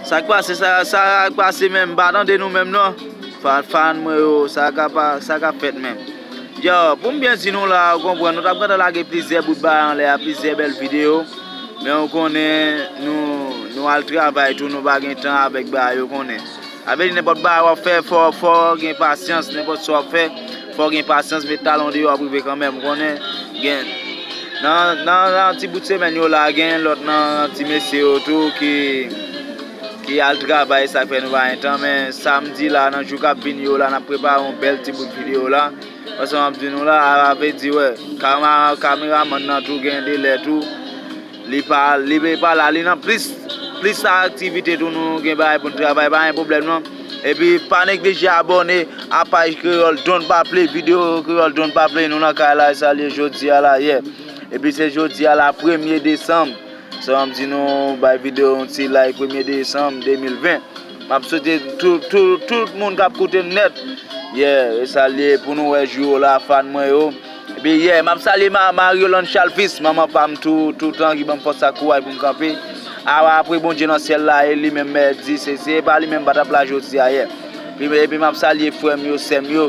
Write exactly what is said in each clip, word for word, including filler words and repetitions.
Sa k pase, sa, sa k pase menm, m pa tande nou menm non. Fan, fan mwen yo, sa k ap, sa k ap fèt menm. Yo, pou m byen di nou la, ou konprann, nou t ap gentan lage plizyè bout bagay anlè a, plizyè bèl videyo. Men ou konnen, nou, nou al travay tou, nou pa gen tan avèk bagay, ou konnen. Sa vle di nenpòt bagay w ap fè, fò, fò gen pasyans, nenpòt sa w ap fè, fò gen pasyans, met talon deyò, w ap rive kanmenm, ou konnen, gen, nan, nan, nan ti bout semèn yo la, gen lòt nan ti mesye yo tou ki, ki al travay, sa k fè nou pa gen tan, men samdi la, nan jou k ap vini yo la, n ap prepare yon bèl ti bout videyo la. Paske m ap di nou la, a vle di, wè, kama-, kameramann nan tou gen delè tou. Li pa, li pa la, li nan plis, plis aktivite tou, nou gen bagay pou n travay, pa gen pwoblèm non. Epi pa neglije abòne a paj Kreyòl Don't Pa Play, videyo Kreyòl Don't Pa Play, nou nan kay la, e sa l ye jodi a la, yè. Epi se jodi a la, premye desanm. Sa m di nou, bay videyo yon ti like, premye desanm de mil ven. M ap swete tout, tout, tout moun k ap koute m nèt. Yeah, e sa l ye pou nou wè jou yo la, fan mwen yo. Epi, yeah, m ap salye Ma-, Marie Yolande Chalfis, manman pa m tou, toutan ki ban m fòs ak kouraj pou m kanpe. A, apre Bondye nan syèl la, e li menm mèdi, se, se pa li menm pa t ap la jodi a, yeah. Epi, epi m ap salye frè m yo, sè m yo.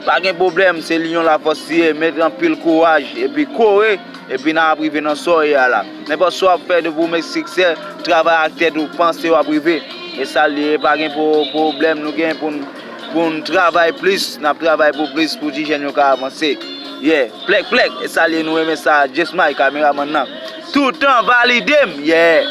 Pa gen pwoblèm, se Lion Lafòs li ye, met anpil kouraj, epi kore, epi n ap rive nan sa w ye a la. Nenpòt sa w ap fè depi w met siksè, travay ak tèt ou, panse w ap rive. E sa l ye, pa gen pwo-, pwoblèm, nou gen pou n, pou n travay plis, n ap travay pou plis, pou ti jèn yo ka avanse. Yeah, plèk, plèk, e sa l ye, nou renmen sa, Just Mike, kameramann nan. Toutan valide m, yeah.